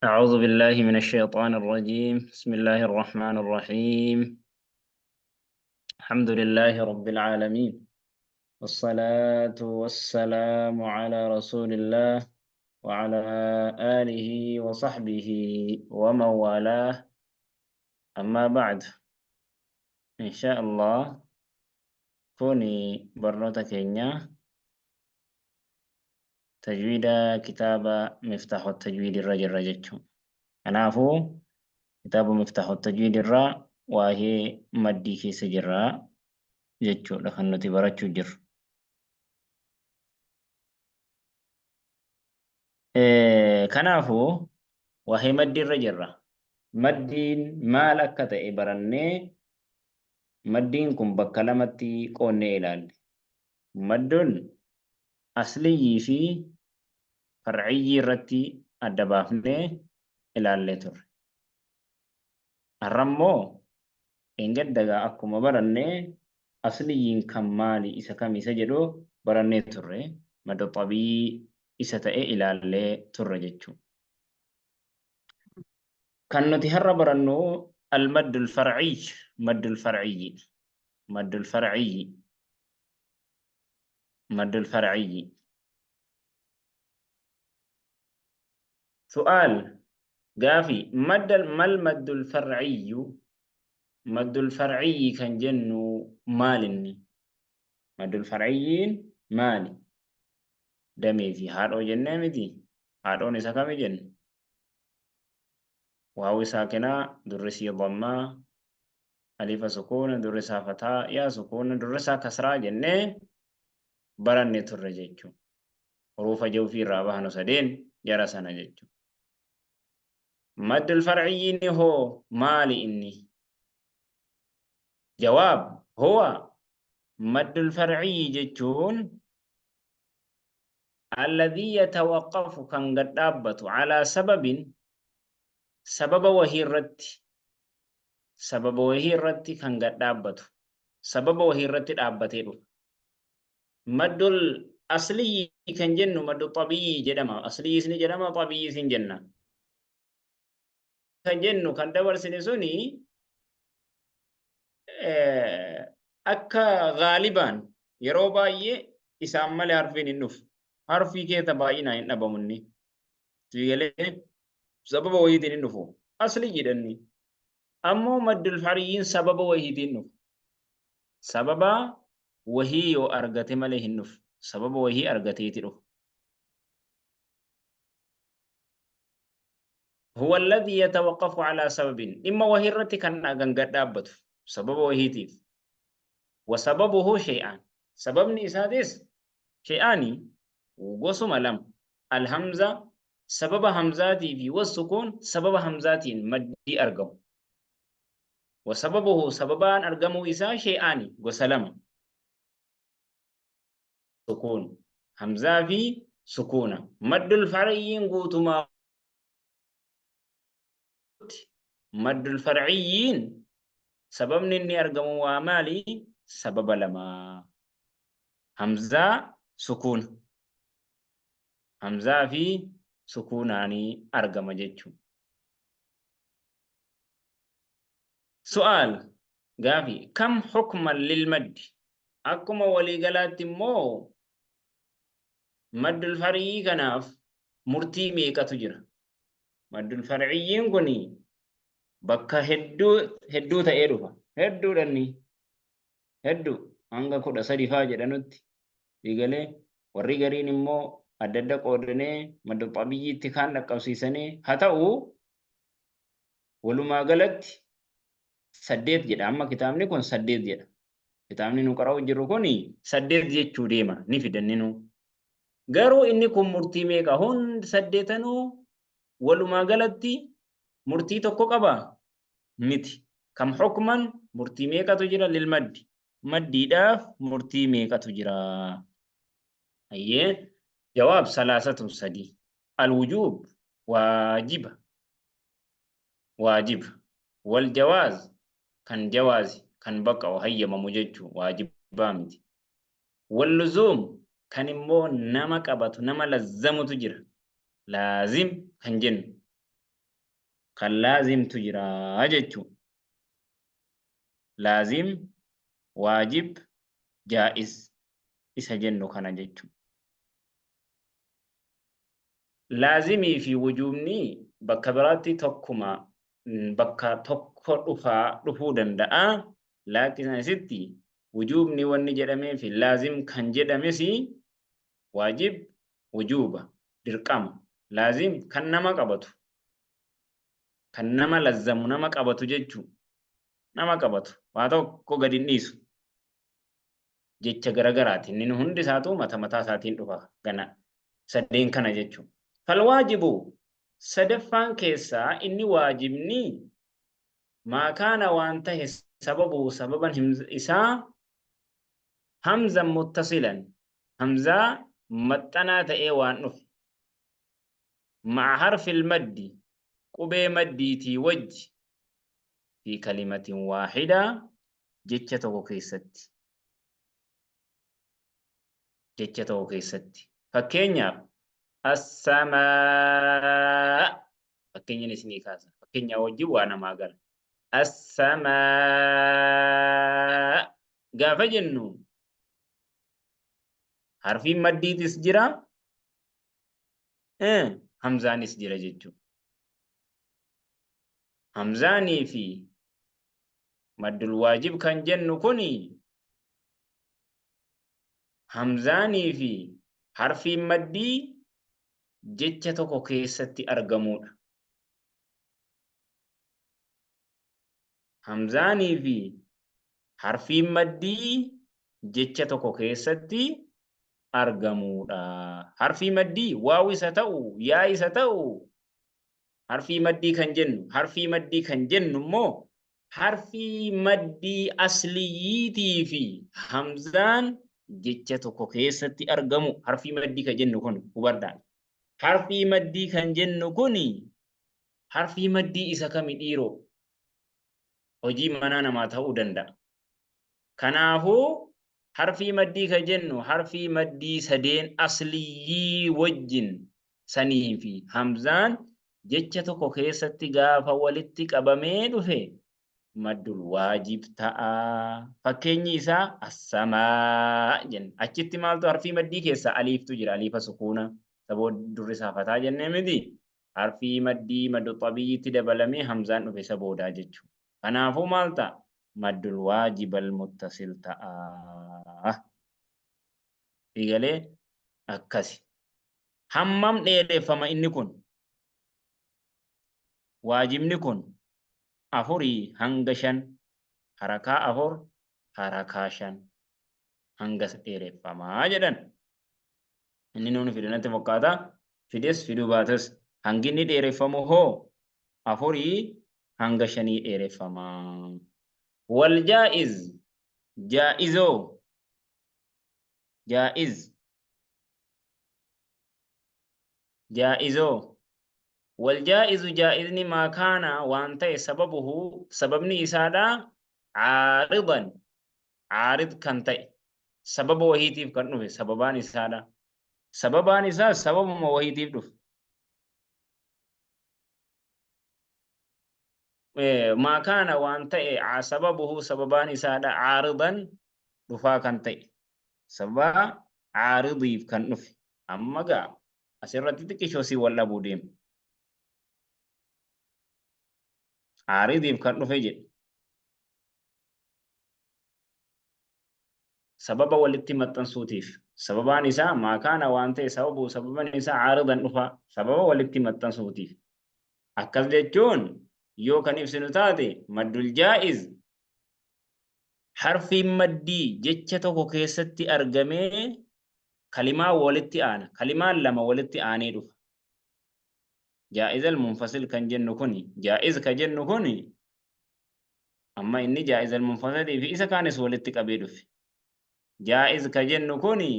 أعوذ بالله من الشيطان الرجيم. بسم الله الرحمن الرحيم. الحمد لله رب العالمين، والصلاة والسلام على رسول الله وعلى آله وصحبه ومن والاه. أما بعد، إن شاء الله kuni barnoota keenya tajwiida kitaaba Miftaahu Tajwiid irra jirra jechuudha. Kanaafuu kitaaba Miftaahu Tajwiid irraa waa'ee maddii keessa jirra jechuudha kan nuti barachuu jirru. Kanaafuu waa'ee maddii irra jirra. Maddiin maal akka ta'e barannee, maddiin kun bakka lamatti qoonnee ilaalle. Madduun asliyyii fi farciyyii irratti adda baafnee ilaallee turre. Har'a immoo dheengadda egaa akkuma baranne asliyyiin kan maali, isa kami isa jedhu barannee turre, madda xabi'ii isa ta'e ilaallee turre jechuudha. Kan nuti har'a barannu al-maddul far'iyy, maddul far'iyyi, maddul far'iyyi, maddul far'iyyi. Su'aal, gaafi, madda mal maddul far'iyyu, maddul far'iyyi kan jennu maalinni? Maddul far'iyyiin maali? Damee fi haadhoo jennee miti? Haadhoon isa kami jenne? Waawi saakinaa, durri sii dhammaa, alifa sukuuna, durri isaa fataa, yaa sukuuna, durri isaa kasraa jennee baranne turre jechuudha. Huruufa jawfii irraa bahanu sadeen jara sana jechuudha. Maddul far'iyyiin hoo maali inni? Jawaab, huwa maddul far'iyyi jechuun alladhii yatawaqqafu, kan gad dhaabbatu, alaa sababin, sababa wahii irratti, sababa wahii irratti kan gad dhaabbatu, sababa wahii irratti dhaabbatee dhufa. Maddul asliyyi kan jennu maddu xabiyyii jedhama. Asliyyis ni jedhama, xabiyyiis hin jenna. Kan jennu kan dabarsine suni akka gaalibaan yeroo baay'ee isaan malee harfiin hin dhufu. Harfii keessa baay'inaan hin dhabamu inni. Siigalee sababa wayiitiin hin dhufu. Asli jedhanni. Ammoo maddul fariyyiin sababa wayiitiin dhufu. Sababa wahii yoo argate malee hin dhufu. Sababa wahii argateeti dhufa. Huwa alladhii yatawaqqafu alaa sababin, dhimma wahii irratti kan gad dhaabbatu sababa wahiitiif. Wa sababuhu shay'aan, sababni isaatis shay'aani, gosuma lama. Alhamza, sababa hamzaatii fi wassukuun, sababa hamzaatiin maddii argamu. Wa sababuhu, sababaan argamuu isaa, shay'aani, gosa lama. Sukuun, hamzaa fi sukuuna. Maddul far'iyyiin guutumaa maddul far'iyyiin sababni inni argamu waa maali? Sababa lama. Hamzaa, sukuuna. Hamzaa fi sukuunaanii argama jechuudha. Su'aal, gaafi, kam hukman lil maddi, akkuma waliigalaatti immoo maddul far'ii kanaaf murtii meeqatu jira? Maddul far'iyyiin kun bakka hedduu hedduu ta'ee dhufa. Hedduudhanni hedduu hanga 13 faa jedhanutti eegalee, warri gariin immoo adda adda qoodanee madda xabiyyiitti kaan dhaqqabsiisanii, haa ta'u walumaa galatti saddeet jedha. Amma kitaabni kun saddeet jedha. Kitaabni nu qara'u jirru kun saddeet jechuu deema, ni fidanni nu. Garuu inni kun murtii meeqa? Hundi saddeetanuu walumaa galatti murtii tokko qaba miti. Kam hukman, murtii meeqatu jira, lil maddi? Maddiidhaaf murtii meeqatu jira? Ayyee, jawaab, salaasatun, sadii. Alwujuub, waajiba, waajiba, wal jawaaz, kan jawaazi, kan baqa'u, hayyamamu jechuu, waajibaa miti, wal luzuum, kan immoo nama qabatu, nama lazzamutu jira, laazim kan jennu. Kan laazimtu jira jechuudha. Laazim, waajib, jaa'iz isa jennu kana jechuudha. Laazimii fi wujuubni bakka biraatti tokkuma bakka tokko dhufaa dhufuu danda'a. Laakiin asitti wujuubni wanni jedhamee fi laazim kan jedhames waajib wujuuba dirqama. Laazim kan nama qabatu kan nama lazzamu nama qabatu jechuu nama qabatu waa tokko gadi hin dhiisu. Jecha garagaraati. Inni hundi isaatu mata mataa isaatiin dhufa gana sadeen kana jechuudha. Falwaajibu sadaffaan keessaa inni waajibni maa kaana waan tahe sababu sababan isaa hamzan muttasilan hamzaa maxxanaa ta'ee waan dhufe ma'a harfil maddi qubee maddiitii wajji fi kalimatin waahidaa jecha tokko keessatti. Jecha tokko keessatti. Fakkeenyaaf as-samaa fakkeenyan isinii kaasa. Fakkeenya wajjin waa namaa gala. As-samaa gaafa jennu harfiin maddiitis jira hamzaanis jira jechuudha. Hamzaanii fi maddul waajib kan jennu kuni hamzaanii fi harfiin maddii jecha tokko keessatti argamuudha. Hamzaanii fi harfiin maddii jecha tokko keessatti argamuudha. Harfii maddii waaw isa ta'u, yaa isa ta'u, harfii maddii kan jennu, harfii maddii kan jennu immoo harfii maddii asliyyiitii fi hamzaan jecha tokko keessatti argamu. Harfii maddii kan jennu kun hubadhaa. Harfii maddii kan jennu kun harfii maddii isa kami dhiiroo? Hojii manaa namaa ta'uu danda'a. Kanaafuu harfii maddii kan jennu harfii maddii sadeen asliyyii wajjin sanii fi hamzaan jecha tokko keessatti gaafa walitti qabamee dhufe maddul waajib ta'a. Fakkeenyi isaa as-samaa jenna. Achitti maaltu harfii maddii keessa aliiftu jira. Aliifa sukuuna. Saboo durri saafataa jennee miti. Harfii maddii maddu xabiyyiitti dabalamee hamzaan dhufe isa boodaa jechuudha. Kanaafuu maal ta'a? Maddul waajibal muttasil ta'a. Eegalee akkasi. Hammam dheereffama inni kun? Waajibni kun 4 hanga 5 harakaa 4 harakaa 5 hangas dheereffamaa jedhan. Inni nuuni fide natti fakkaata. Fides fiduu baates hangi inni dheereffamu hoo 4 hanga 5 dheereffama. Wal jaa'iz jaa'izoo jaa'iz jaa'izoo wal jaa'izu jaa'izni maa kaana waan ta'e sababuhu sababni isaadha caaridan caarid kan ta'e sababa wahiitiif kan dhufe sababaan isaadha. Sababaan isaa sababuma wahiitiif dhufe. Maa kaana waan ta'e sababuhu sababaan isaadha caaridan dhufaa kan ta'e sababa caaridiif kan dhufe. Amma gaa asirratti xiqqishoo si wal dhabuu deema. Caaridiif kan dhufe jedhe. Sababa walitti maxxansuutiif. Sababaan isaa maa kaana waan ta'e sababu sababan isaa caaridan dhufa sababa walitti maxxansuutiif. Akkas jechuun yoo kan ibsinu taate maddul jaa'iz harfiin maddii jecha tokko keessatti argamee kalimaa walitti aana. Kalimaan lama walitti aanee dhufa. Jaa'izal munfasil kan jennu kuni jaa'iz kan jennu kuni amma inni jaa'izal munfasilii fi isa kaanis walitti qabee dhufe. Jaa'iz kan jennu kuni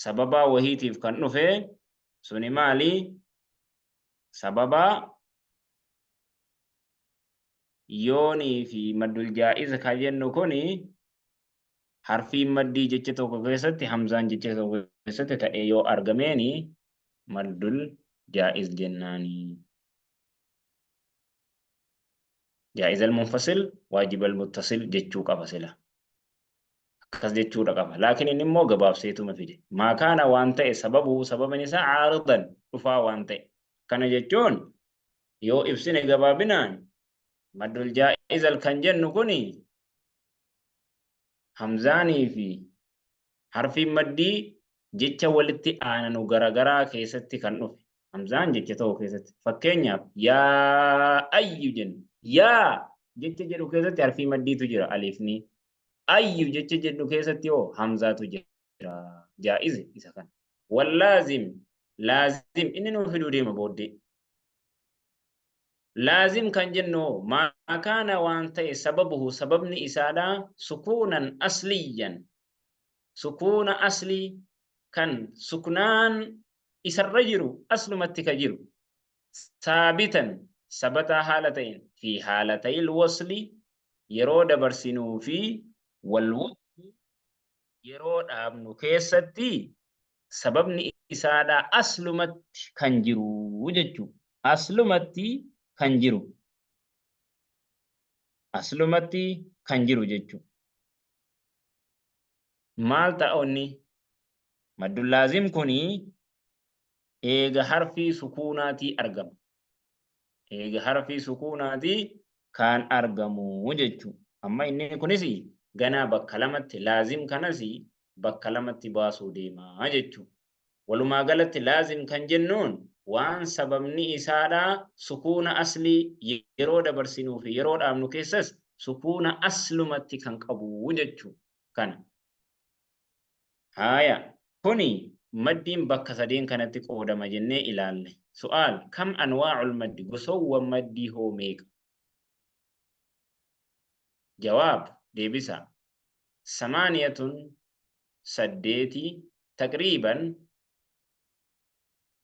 sababaa wahiitiif kan dhufe suni maali? Sababaa yoonii fi maddul jaa'iz kan jennu kuni harfiin maddii jecha tokko keessatti hamzaan jecha tokko keessatti ta'ee yoo argameeni maddul jaa'iz jennaani. Jaa'izal munfasil waajibal muttasil jechuu qaba sila. Akkas jechuudha qaba. Laakiin inni immoo gabaabseetuma fide. Maa kaana waan ta'e sababu sababni isaa caaridan dhufaa waan ta'e. Kana jechuun yoo ibsine gabaabinaan maddul jaa'izal kan jennu kuni hamzaanii fi harfiin maddii jecha walitti aananu garagaraa keessatti kan dhufe. Hamzaan jecha tokko keessatti. Fakkeenyaaf yaa ayyu jenna. Yaa jecha jedhu keessatti harfii maddiitu jira aliifni. Ayyu jecha jedhu keessatti hoo hamzaatu jira. Jaa'iz isa kana. Wallaazim laazim inni nuu fiduu deema booddee. Laazim kan jennu hoo maa kaana waan ta'e sababuhu sababni isaadha sukuunan asliyyan sukuuna aslii kan suknaan isarra jiru aslumatti ka jiru saabitan sabataa haala ta'een fi haalatayil wasli yeroo dabarsinuu fi wal yeroo dhaabnu keessatti sababni isaadha aslumatti kan jiru jechuu aslumatti kan jiru aslumatti kan jiru jechuu maal ta'a onni maddul laazim kuni eega harfii sukuunaatii argama eega harfii sukuunaatii kan argamu jechuu amma inni kunis ganaa bakka lamatti laazim kanas bakka lamatti baasuu deema jechuu walumaa galatti laazim kan jennuun waan sababni isaadha sukuuna aslii yeroo dabarsinuu fi yeroo dhaabnu keessas sukuuna aslumatti kan qabu jechuu kana. Haaya kuni maddiin bakka sadeen kanatti qoodama jennee ilaalle. Su'aal kam anwaa'ul maddi gosoowwan maddii hoo meeqa? Jawaab deebisa samaaniyatun saddeeti taqriiban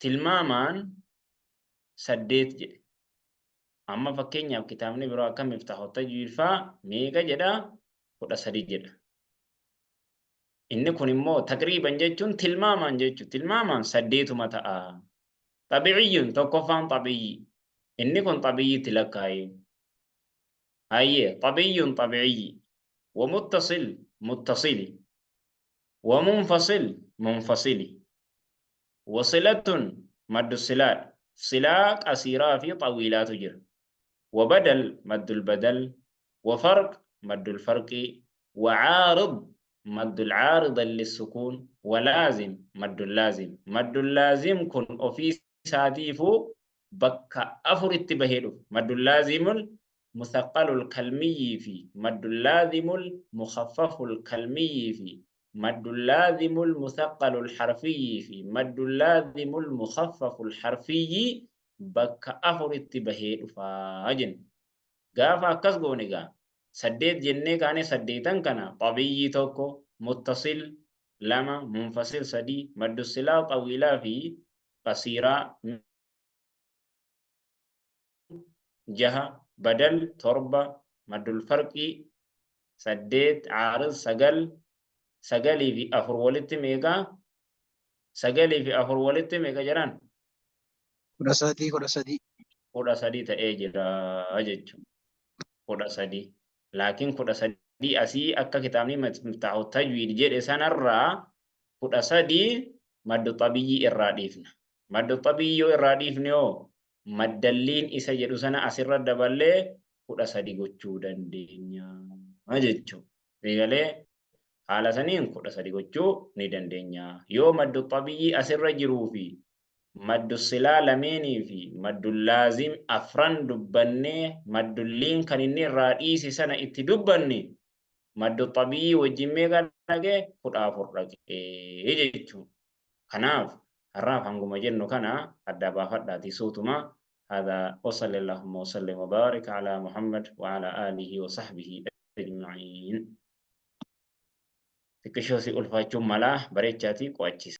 tilmaamaan saddeet jedhe. Amma fakkeenyaaf kitaabni biroo akka Miftaahu Tajwiid faa meeqa jedha? 13 jedha. Inni kun immoo taqriiban jechuun tilmaamaan jechuudha. Tilmaamaan saddeetuma ta'a. Xabi'iyyun tokkoffaan xabiyyii. Inni kun xabiyyiitti lakkaa'e. Hayyee xabiyyun xabi'iyyi. Wa muttasil muttasili. Wa munfasil munfasili. Wa silatun maddu silaadha. Silaa qasiiraa fi xawiilaatu jira. Wa badal maddul badal. Wa farq maddul farqi. Wa caarid maddul caaridan lissukuun. Wa laazim maddul laazim. Maddul laazim kun ofii isaatiifuu bakka afuritti bahee dhufa. Maddul laazimul musaqqalul kalmiyyii fi maddul laazimul mukhaffaful kalmiyyii fi maddul laazimul musaqqalul harfiyyii fi maddul laazimul mukhaffaful harfiyyii bakka afuritti bahee dhufa jenna. Gaafa akkas goone egaa saddeet jennee kaanee saddeetan kana xabiyyii tokko, muttasil lama, munfasil sadii, maddu silaa xawiilaa fi qasiiraa jaha, badal torba, maddul farqii saddeet, caarid sagal, sagalii fi afur walitti meeqa? Sagalii fi afur walitti meeqa jedhan? 13 13. 13 ta'ee jira jechuudha. 13. Laakiin 13 asii akka kitaabni Miftaahu Tajwiid jedhe sanarraa 13 maddu xabiyyii irraa dhiifna. Maddu xabiyyii yoo irraa dhiifne hoo maddalliin isa jedhu sana asirra daballee 13 gochuu dandeenya jechuudha. Eegalee haala saniin 13 gochuu ni dandeenya. Yoo maddu xabiyyii asirra jiruu fi maddu silaa lameenii fi maddu laazim afran dubbannee maddulliin kan inni irraa dhiise sana itti dubbanne maddu xabiyyii wajjin meeqa dhaqee 14 dhaqee jechuudha. Kanaaf har'aaf hanguma jennu kana adda baafadhaatii suutuma هذا وصلى اللهم وسلم وبارك على محمد وعلى آله وصحبه أجمعين. Xiqqishoo si ulfaachuun malaa bareechaatii qo'achiisa.